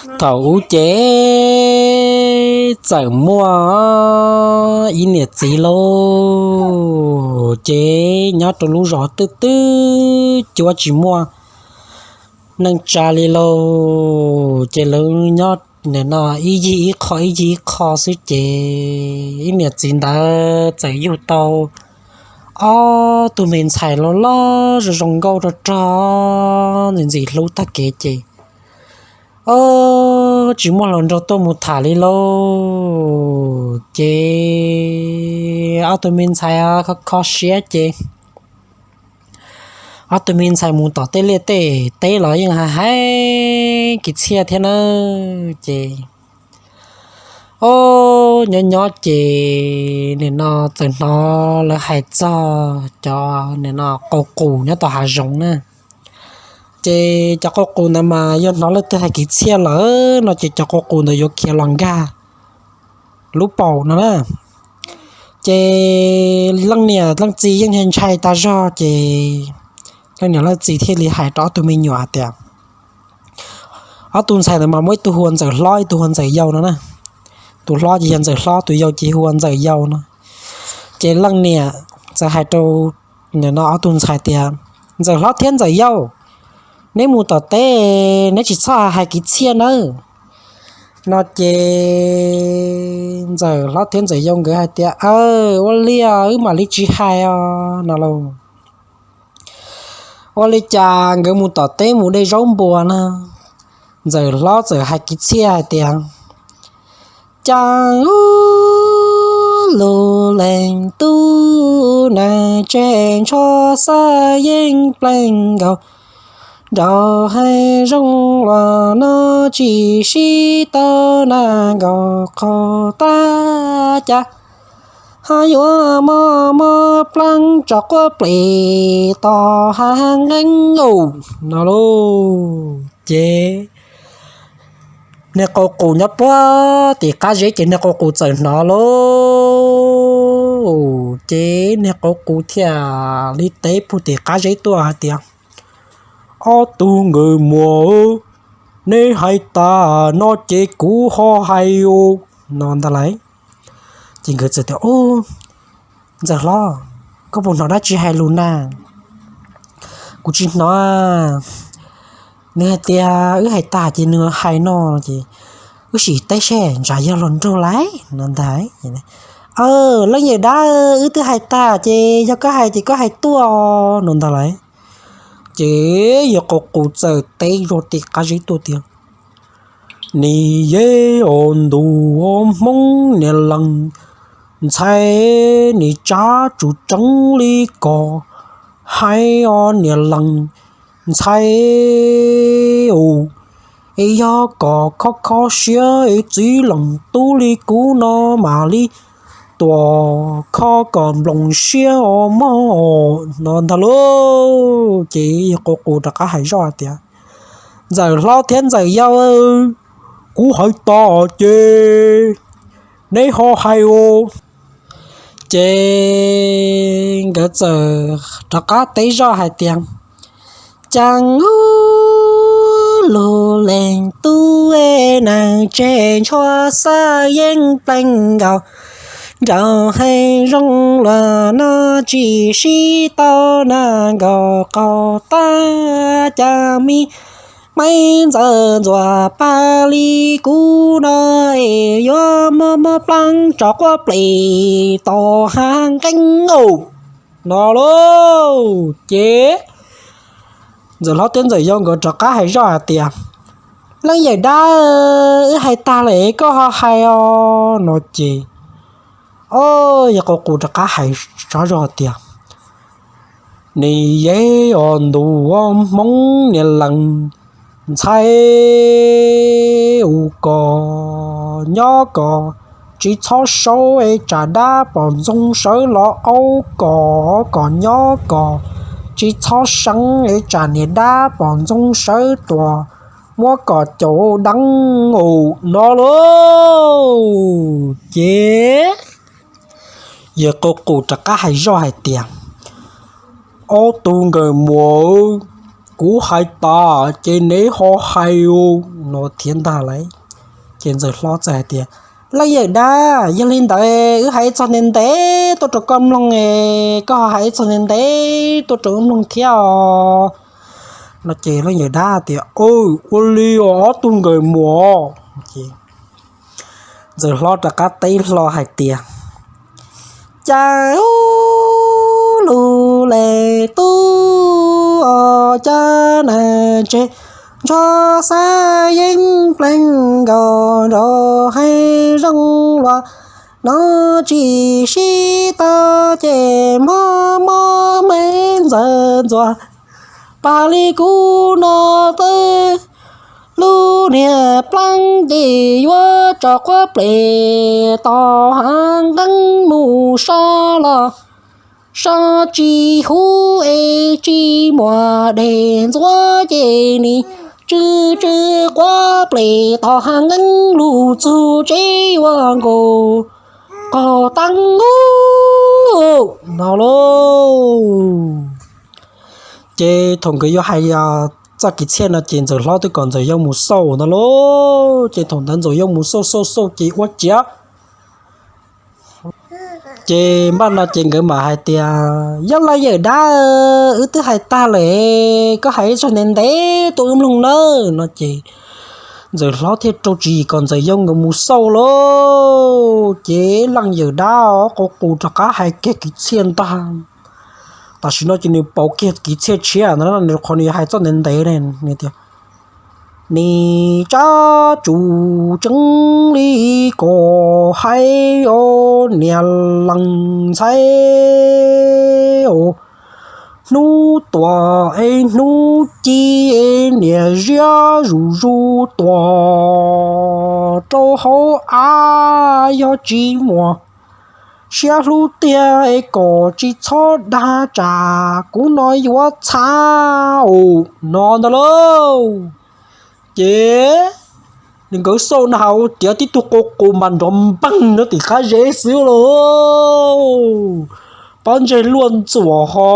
Thaum ub ces txawm muaj ib niam txiv lauj, ces nyob rau lub zos twb twb cuab tsis muaj neej tsa li lauj, ces lawv nyob nim no ib yig ib qho ib yig ib qho xwb ces ib niam txiv ntawd txawm yug tau ob tug me ntxhais loj loj zoo zoo nkauj rog rog ntxim ntxim hlub tag kev ces tsis muaj hluas nraug tuaj mus tham li lauj, ces ob tug me ntxhais kho kho siab ces ob tug me ntxhais mus tom tej liaj tej teb los yeej hais hais kwv txhiaj thiab na, ces o nyob nyob ces nim no txawm hnov lawv hais txog cov nim no qau qus nyob tom hav zoov na, ces cov qau qus ntawd mas yog hnov leej twg hais kwv txhiaj lawm no ces cov qau qus ntawd yuav khiav los nkag lub paum no na. Ces leej niam leej txiv yeej ntshai tag zog ces leej niam leej txiv thiaj li hais rau ob tug me nyuam hais tias, ob tug ntxhais ntawd mas muaj ib tug hu ua Ntxawm Hlob ib tug hu ua Ntxawm Yau no na. Tus hlob ces yog Ntxawm Hlob, tus yau ces hu ua Ntxawm Yau no. Ces leej niam txawm hais rau no ob tug ntxhais tias, Ntxawm Hlob thiab Ntxawm Yau, neb mus tom teb neb tsis txhob hais kwv txhiaj nawb no ces Ntxawm Hlob thiab Ntxawm Yau nkawd hais tias, Aw, ua li wb mam li tsis hais os no lauj. Ua li cas nkawd mus tom teb mus de zaub npua na, Ntxawm Hlob txawm hais kwv txhiaj hais tias, Cas ub lug leej tub na, tseg ntsho xav yeej plees nkaus, nraug hais zoo los no tsis sib tau na nkaus qaug tag cas ho yuav mos mos plees tso quav plis tos hav nqeeb no lauj. Ces niag qau qus nyob puag tim qab zeb ces niag qau qus txawm hnov lauj. Ces niag qau qus thiaj li teb puag tim qab zeb tuaj hais tias, Ob tug nkawd muam, neb hais tas no ces kuv ho hais os no ntag lauj. Ces nkawd txawm tias, Ub, Ntxawm Hlob, koj puas hnov dab tsi hais lus na? Kuv tsis hnov. Nws hais tias wb hais tas ces nws hais no ces wb sim teb seb ntshe yog hluas nraug lauj no ntag. Aw, leej yawm dab, wb twb hais tas ces yog koj hais ces koj hais tuaj no ntag lauj. Ces yawg qau qus txawm teb zog tim qab zeb tuaj tias, Nim yeej os ntuj os Hmoob niam lees ntxhais, nim tsab tsum tseeb li koj hais os niam lees ntxhais, es yog koj kho kho siab es txiv leej tub li kuv no mam li tuam kho kom nploos siab os mog no ntag lauj. Ces yawg qau qus rov qab hais zoj hais tias, Ntxawm Hlob thiab Ntxawm Yau, kuv hais tas ces neb ho hais os. Ces nkawd txawm rov qab teb zoj hais tias, Cas ub lug leej tub na, tseg ntsho xav yeej plees nkaus, nraug hais zoo los no tsis sib tau na nkaus qaug tag cas me Maiv Ntxawm Ntxuam Paj li kuv no es yuav muab muab plees tso quav plis tau hav nqeeb no lauj. Ces Ntxawm Hlob thiab Ntxawm Yau nkawd rov qab hais zoj hais tias, Leej yawm dab, wb hais tag lawm koj ho hais os no ces, o, yawg qau qus rov qab hais zoj hais tias, Nim yeej os ntuj os Hmoob niam lees ntxhais, ua koj nyob koj tsis txhob saub es tsam dab pom ntxoog sawv los aub koj, koj nyob koj tsis txhob seev es tsam niam dab pom ntxoog sawv tuaj muab koj caum deev no lauj. Ces yawg qau qus rov qab hais zoj hais tias, Ob tug nkawm muam, Kuv hais tas ces neb ho hais no thiab ntag lauj. Ces Ntxawm Hlob txawm hais tias, Leej yawm dab, yog li ntawd wb hais ib txog ntev ntev tuaj rau koj mloog, koj ho hais ib txog ntev ntev tuaj rau wb mloog thiab os. No ces leej yawm dab tias, Ua li os ob tug nkawm muam. Ntxawm Hlob rov qab teb hlo hais tias, Cas ub lug le tub os, cas na tseg ntsho xav yeeb pleeg nkaus nrog haib zoo los no tsis sib tau ces mob mob me ntxawg ntxuag pag li kuv no tawb lub niag plaab ces yuav tso quav ples tau hav nqeeb mus so los so tsis huv es tsis muaj dej ntxuav ces nim tsw tsw quav ples tau hav nqeeb lug txug tsev ua nkaus qaug taab ub no lauj. Ces thaum nkawd yuav hais txoj kev txhiaj no ces Ntxawm Hlob twb kom Ntxawm Yau mus xauj no lauj. Ces thaum ntawd Ntxawm Yau mus xauj xauj xauj ces ua ciav ces npaj no ces nkawd mam hais tias, Yog leej yawm dab, wb twb hais tag lawm, koj hais ib txog ntev ntev tuaj wb mloog nawb no ces Ntxawm Hlob thiaj rau tswv yim kom Ntxawm Yau nkawd mus xauj lauj. Ces leej yawm dab qau qus rov qab hais kiag kev txhiaj ntag. Tam sim no ces nws pauv kiag kev txhiaj tshiab no, nws qhov nws yuav hais txoj ntev ntev ne, nws tias, Nim tsab tsuv tseeb li kom hais os niam leej ntxhais os, hnub tuaj es hnub ci es niam ziab zuj zus tuaj rau hauv av, yog tsis muaj siab hlub tiag es kom tsis txhob dag tsam kuv no yuav txhav no ntag lauj. Ces nws nkawd xauj na has ua ciav tib tug qau qus mas nrov npeeg nyob tim qab zeb xwb lauj. Pob ntseg luaj ntxuam ho,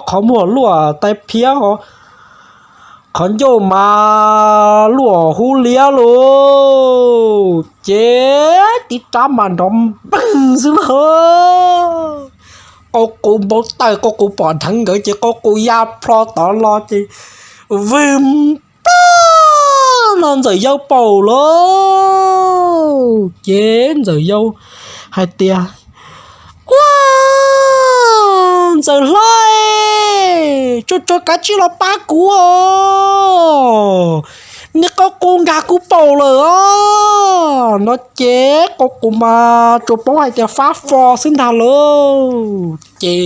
qhov muag luaj tais phiab ho, qhov ncauj mas luaj hub liab lauj. Ces tib rab mas nrov npeeg xwb lauj. Qau qus npau taws, qau qus pom dheev nkawd ces qau qus ya plho tod los ces vwg nplog no Ntxawm Yau paum lauj. Ces Ntxawm Yau hais tias, Ua, Ntxawm Hlob, tsuag tsuag kav tsij los pab kuv os, niag qau qus nkag kuv paum lawm os no ces qau qus mas tsuas paub hais tias fab fo xwb ntag lauj. Ces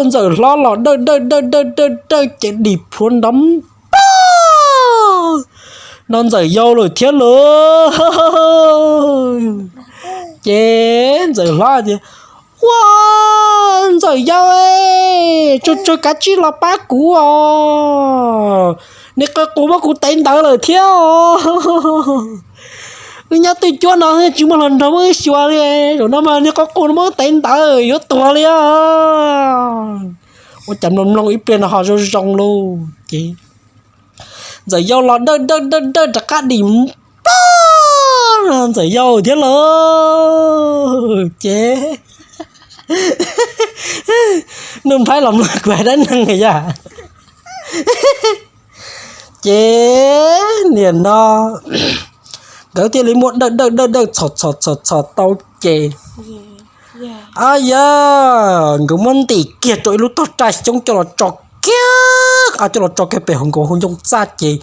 Ntxawm Hlob los dawj dawj dawj dawj dawj dawj ces dim plhuav nrov npog no Ntxawm Yau lawm thiab lauj. Ces Ntxawm Hlob tias, Ua, Ntxawm Yau, tsuag tsuag kav tsij los pab kuv os, niag qau qus muab kuv tev ntawd lawm thiab os. Wb nyob twj cuab no tsis muaj hluas nraug muab wb xyuas li, zaum no mas niag qau qus no muab wb tev ntawd yuav tuag li os. Ua cas mloog mloog ib pliag no ho zoo zoo lauj. Ces Ntxawm Yau los dawj dawj dawj dawj rov qab dim npog no Ntxawm Yau thiab lauj. Ces Nuj Nplhaib los mloog kuv hais dab neeg yom. Ces nim no nkawd thiaj li muab dawj dawj dawj dawj txhom txhom txhom txhom tau ces, a yog nkawd muab ntim kiag rau ib lub tog raj xyoob coj los tso kiag, coj los tso kiag pem hauv nkawd hauv ncoo txaj ces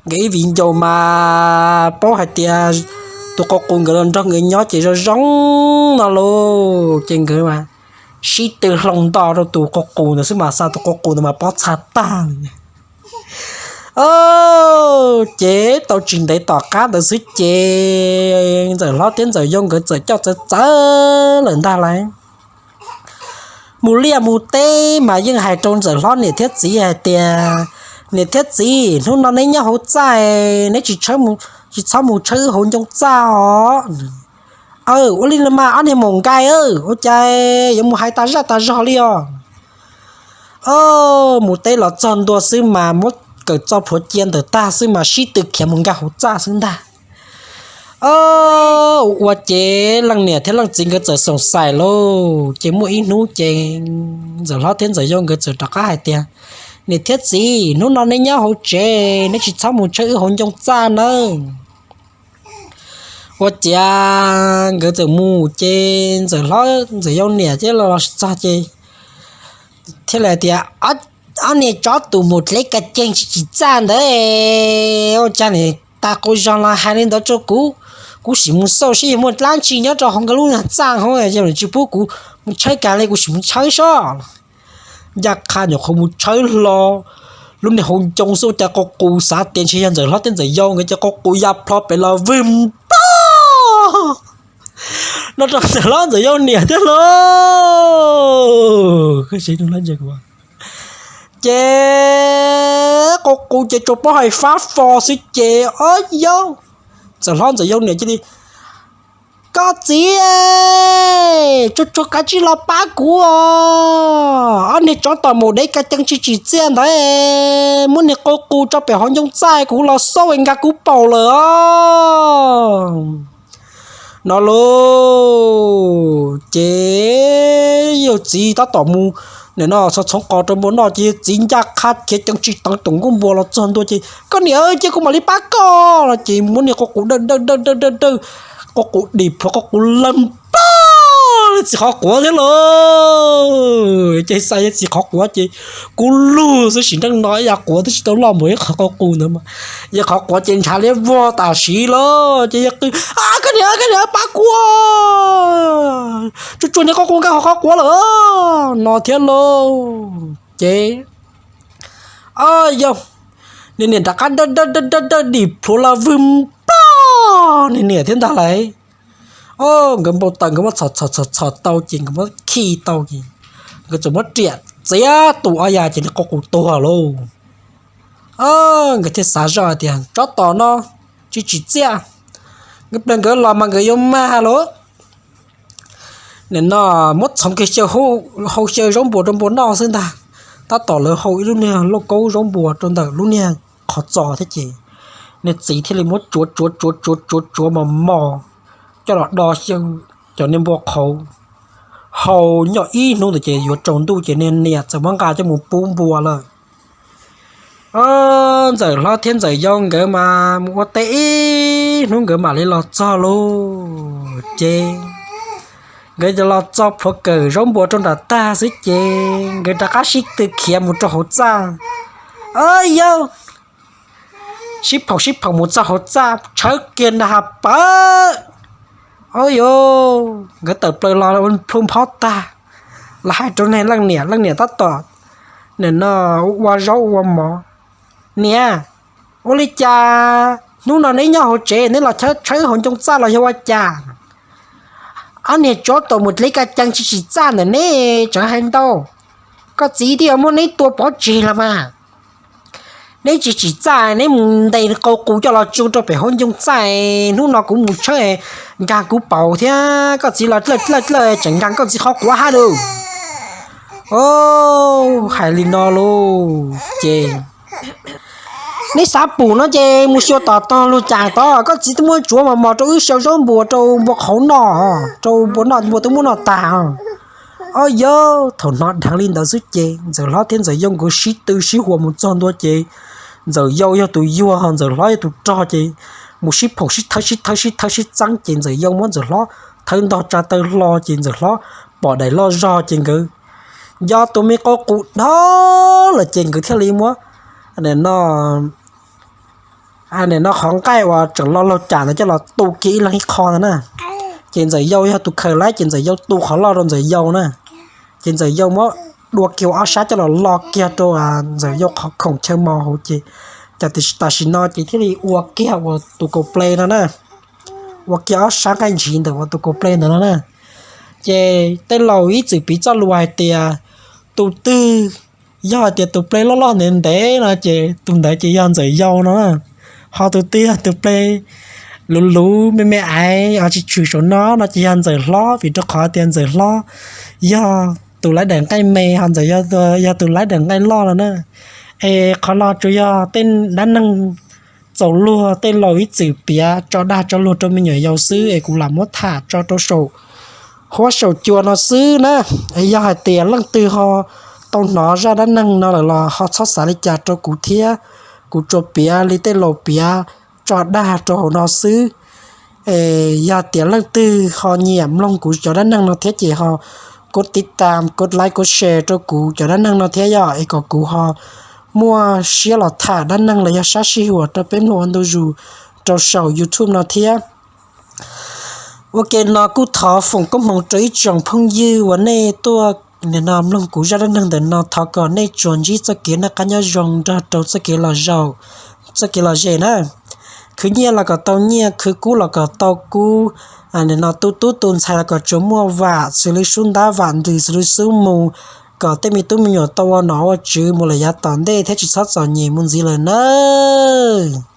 nkawd ib viv ncaus mas paub hais tias tus qau qus nkawd los nrog nkawd nyob ces zoo zoo no lauj. Ces nkawd mas sib tw hloov nto rau tus qau qus ntawd xwb mas xa tus qau qus ntawd mas pob txha tag li. Ces tau tsis ntev tom qab ntawd xwb ces Ntxawm Hlob thiab Ntxawm Yau nkawd txawm coj txawv txawv lawm ntag lauj. Mus liaj mus teb mas yeej hais rau Ntxawm Hlob niam thiab txiv hais tias, Niam thiab txiv, hnub no neb nyob hauv txaj, neb tsis txhob mus tshawb hauv ncoo txaj os. Aw, ua li no mas ob niag maum nkais, ua cas yuav mus hais tas zaj tas zog li os? Mus teb los txog ntua xwb mas muab kawm txoj plhuav cia ntawm tag xwb mas sib tw khiav mus nkag hauv txaj xwb ntag. Ua ces leej niam thiab leej txiv nkawd txawm xoom xaim lauj. Ces muaj ib hnub ces Ntxawm Hlob thiab Ntxawm Yau nkawd txawm rov qab hais tias, Niam thiab txiv, hnub no neb nyob hauv tsev, neb tsis txhob mus tshawb wb hauv ncoo txaj nawb. Ua ciav nkawd txawm mus ces Ntxawm Hlob Ntxawm Yau niam thiab los txog ces thiaj li tias, Ob niag tsov tus mus dlev ka ceeg tsis tsim txaj ntawd, ua cas niam tas qau zog los hais li ntawd rau kuv? Kuv sim mus xauj seb yog muaj dab tsi nyob rau hauv nkawd lub nyuag txaj hauv, yog tsis pub kuv mus tshawb kag li kuv sim mus tshawb sob. Ncaj qha nyuam qhuav mus tshawb hlo lub niag hauv ncoo xwb ua cas qau qus xav tias ntshe yog Ntxawm Hlob thiab Ntxawm Yau nkawd ces qau qus ya plho pem los vwg npog no rau Ntxawm Hlob Ntxawm Yau niam thiab lauj. Ces qau qus ces tsuas paub hais fab fo xwb ces ob yau, Ntxawm Hlob Ntxawm Yau niam cia li, Koj txiv, tsuag tsuag kav tsij los pab kuv os. Ob niag tsov tom mus dlev ka ceeg tsis tsim txiaj ntawd, muab niag qau qus tso pem hauv ncoo txaj, kuv los xauj nkag kuv paum lawm os. No lauj, ces yawg txiv tab tom mus nim no txhoov txhoov qos rau npua noj ces yawg txiv ncaj qha khiav ceev tsis teev tus nkuaj npua los txog ntua ces, Koj niam, cia kuv mam li pab koj no ces muab niag qau qus dawj dawj dawj dawj dawj dawj, qau qus dim plhuav qau qus lawg npog li txiv qhov quav thiab lauj. Ces xav yog txiv qhov quav ces kuv lug xwb sim neej no ib yam quav twb tsis tau loj npaum ib qhov qau qus ntawd mas, yog qhov quav ces ntshav liab vog tam sim lauj. Ces yawg qw, Koj niam, koj niam pab kuv, tsuag tsuag niag qau qus nkag hauv qhov quav lawm no thiab lauj. Ces ob yau, niag niam rov qab dawj dawj dawj dawj dawj dim plhuav los vwg npog niag niam thiab ntag lauj. Nkawd npau taws nkawd muab txhom txhom txhom txhom tau ces nkawd muab khi tau ces nkawd txawm muab riam txiav tus ob yas ces niag qau qus tuag lauj. Nkawd thiaj xav zoj tias, Tsov tom no tsis tsim txiaj, nkawd pliag nkawd los mas nkawd yuav mag lauj. Nim no muab txhoov kiag xyaw, hau xyaw zaub npua rau npua noj xwb ntag. Tab tom lawv hau ib lub niag lauj kaub zaub npua rau ntawm lub niag qhov txos thiab ces niag txiv thiaj li muab tsuav tsuav tsuav tsuav tsuav tsuav mos mos coj los do xyaw cov niag npua qhauv. Hau nyob ib hnub ntawd ces yuav tsaus ntuj ces niag niam txawm muab nqa coj mus pub npua lawm. Ntxawm Hlob thiab Ntxawm Yau nkawd mas mus ua teb ib hnub nkawd mam li los txog lauj. Ces nkawd los txog plhuav kawm zaub npua rau nram tag xwb ces nkawd rov qab sib tw khiav mus rau hauv txaj. Yau, sib phoom sib phoom mus txog hauv txaj tshawb kiag nra ha pawv. Au yau, nkawd tawm plaws los ua plhu nphob tag, los hais rau niag leej niam, leej niam tab tom nim no ua zaub ua mov. Niam, ua li cas hnub no neb nyob hauv tsev neb los tshawb hauv ncoo txaj los yog ua cas? Ob niag tsov tom mus dlev ka cees tsis tsim txaj ntawm neb tseem hais ntau. Koj txiv twb yuav muab neb tua pov tseg los mas. Neb tsis tsim txaj, neb mus ntes qau qus coj los tso rau pem hauv ncoo txaj, hnub no kuv mus tshawb nkag kuv paum thiab koj txiv los dlawj dlawj dlawj tseem nkag koj txiv qhov quav hab lauj. Hais li no lauj ces neb xav pum no ces mus xyuas tom tog lug cas tod, koj txiv twb muab tsuav mos mos rau wb xyaw zaub npua rau npua qhauv noj, rau npua noj, npua twb muab noj tag. Au yau, thaum hnov dheev li ntawd xwb ces Ntxawm Hlob thiab Ntxawm Yau nkawd sib tw sib huas mus txog ntua ces Ntxawm Yau yog tus yuag, Ntxawm Hlob yog tus rog ces mus sib phoom sib thawb sib thawb sib thawb sib txeeb ces Ntxawm Yau muab Ntxawm Hlob thawb ntog tsa taw hlo ces Ntxawm Hlob pom daim loj zog ces nkawd nco tus me qau qus dhau lawm ces nkawd thiaj li muab nim no qhov nqaij uas tseem loj laug cam ntawd coj los tu kiag ib leeg ib qho ntawd na. Ces Ntxawm Yau yog tus khaws laib ces Ntxawm Yau tu qhov loj rau Ntxawm Yau na. Ces Ntxawm Yau muab dua kiag ua ob sab coj los lo kiag rau Ntxawm Yau qhov khoom chaw mos hauv ces tam sim no ces thiaj li ua kiag ua tus kaus ple no na. Ua kiag ob sab nqaij ntshiv ntawm ua tus kaus ple ntawd no na. Ces tej laus ib txwm piv txoj lus hais tias tus twg yog hais tias tus ple loj loj ntev ntev no ces tus ntawd ces yog Ntxawm Yau no na. Ho tus twg yog tus ple luv luv me me aiv tsis tshwm saum no no ces yog Ntxawm Hlob, vim rau qhov tias Ntxawm Hlob yog tus laib daim nqaij me ho ntxawm yog tus laib daim nqaij loj no na. Es qhov no tsuas yog tej dab neeg txaus luag tej laus ib txwm piav tso dag tso luag rau me nyuam yaus xwb es kuv lam muab tham tso rau saum huab saum cua no xwb na. Yog hais tias leej twg ho tau hnov zaj dab neeg no lawm los ho txhob xav li cas rau kuv thiab. Kuv tsuas piav li tej laus piav tso dag rau hauv no xwb. Yog tias leej twg ho nyiam mloog kuv cov dab neeg no thiab ces ho kov tiv tam, kov like, kov share rau kuv cov dab neeg no thiab yom, es kom kuv ho muaj siab los tham dab neeg los yog sab sij huam rau peb mloog ua ntu zus rau saum YouTube no thiab. Ua ke no kuj thov foom koob hmoov rau ib tsoom phooj ywg uas nej tuaj nim no mloog kuv zaj dab neeg ntawm no, thov kom nej tsuas ntsib txoj kev noj qab nyob zoo nrog rau txoj kev los zem, txoj kev los zem na. Khwv nyiaj los kom tau nyiaj, khwv kub los kom tau kub, nim no tu tub tu ntxhais los kom tsuas muaj vam, xws li xub ntab vam ntws, xws li xub mus, kom tej me tub me nyuam tau ua nom ua tswv mus lawm yav tom ntej thiab tsis txhob txom nyem mus ntxiv lawm nawb.